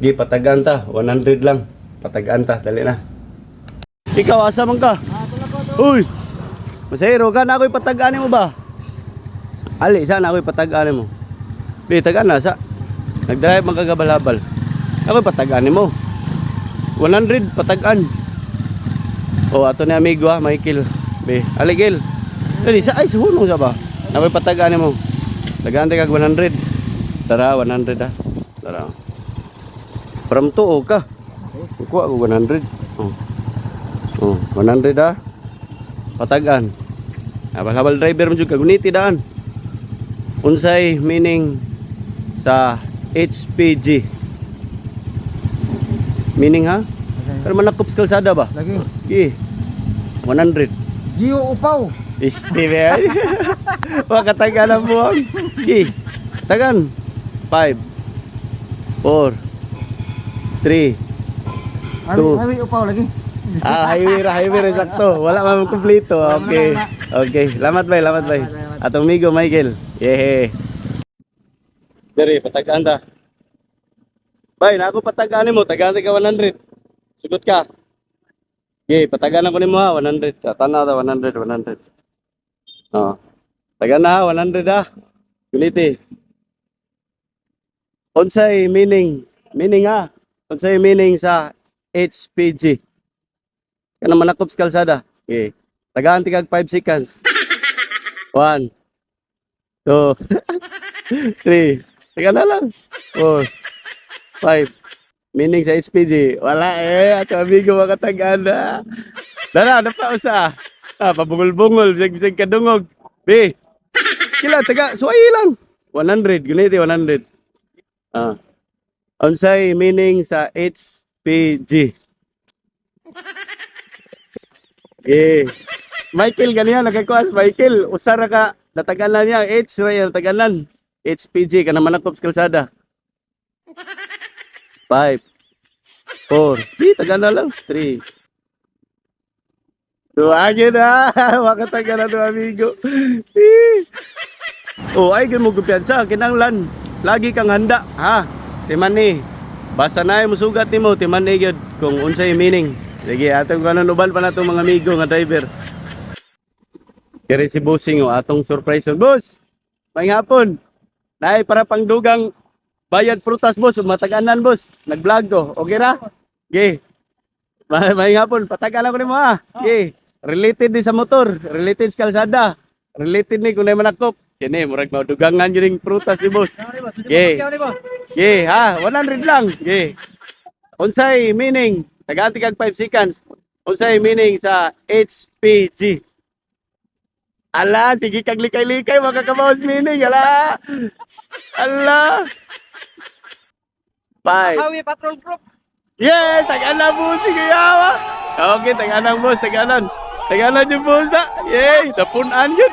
Gi patagaan ta, 100 lang. Patagaan ta, dali na. Ikaw asa man ka? Uy. Masahero ka na ako'y patagaan mo ba? Ali, sana ako'y patagaan mo. Bi, tagaan na sa. Nagdrive man kagabalabal. Ako'y patagaan mo. 100 patagaan. Oh, ato ni amigo ah, Michael. Be, ali Gil. Dali sa ay suhunong sa ba. Ako'y patagaan mo. Tagaan kag 100. Tara, 100 ah. Tara. From tuo ka. Kuha ko 100. Oh. Oh, 100 ah. Patagan. Habal-habal driver mo jud ka guniti daan. Unsay meaning sa HPG? Meaning ha? Pero manakop sa kalsada ba? Lagi. Gi. 100. Gio Upaw. Este ba? Wa katagan ang buwang. Gi. Tagan. 5 4 3 Two. Highway, highway Upaw lagi. Ah, highway ra sakto. Wala man kumpleto. Okay. Okay. Lamat bay, lamat bay. Atong amigo Michael. Yeah. Dere, patagaan ta. Bay, na ako patagaan nimo, tagaan ka 100. Sugot ka. Okay, patagaan ako nimo ha, 100. Tanaw ta 100, 100. Oh. Tagaan na ha, 100 ha. Kuliti. Unsay meaning? Meaning ha? Unsay meaning sa HPG? Kana manakop sa kalsada. Okay. Tagaan ti kag 5 seconds. 1 2 3. Taga na lang. 4 5. Meaning sa HPG. Wala eh. Ato amigo makatagaan na. Dara, ano pa usa? Ah, pabungol-bungol. Bisag-bisag kadungog. B. Kila, taga, suway lang. 100. Guniti, 100. Ah. Unsay meaning sa HPG? Eh. Michael ganiya nagkakuha si Michael. Usa ra ka natagalan niya H ra yan natagalan. HPG kana manakop sa kalsada. 5 4. Di tagalan lang. 3. Tuwagin na. Makatagalan to amigo. Eh. Oh, ay mo kumpiyansa kinanglan. Lagi kang handa, ha? Timan ni. Basta na musugat nimo, timan ni gyud kung unsay meaning. Sige, atong kanon uban pa natong mga amigo nga driver. Kere si Bossing oh, atong surprise on. Boss. Maayong hapon. Nay para pangdugang bayad prutas boss, mataganan boss. Nag-vlog ko. Okay ra? Ge. Maayong hapon, pataganan ko nimo ha. Ge. Related ni sa motor, related sa kalsada. Related ni kung nay manakop. Kini murag madugangan yun yung prutas ni boss. Ge. Ge, ha, 100 lang. Ge. Unsay meaning? Tagaan kag 5 seconds. Unsay meaning sa HPG? Ala, sige kag likay-likay makakabawas meaning. Ala. Ala. 5. Highway Patrol Group. Yes, tagaan boss, sige yawa. Okay, tagaan boss, tagaanan. Tagaanan yung boss na. Yay, napunan yun.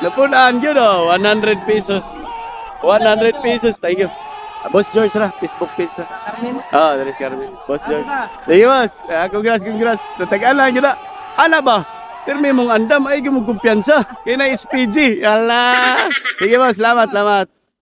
Napunan yun oh, 100 pesos. 100 pesos, thank you. Ah, Boss George ra, Facebook page ra. Ah, oh, Carmen. Boss George. Thank you, boss. Ah, congrats, congrats. Tatagalan yun na. Ana ba? Pirmi mong andam ay gumugumpiyansa. Kaya na SPG. Ala. Sige, boss. Salamat, salamat.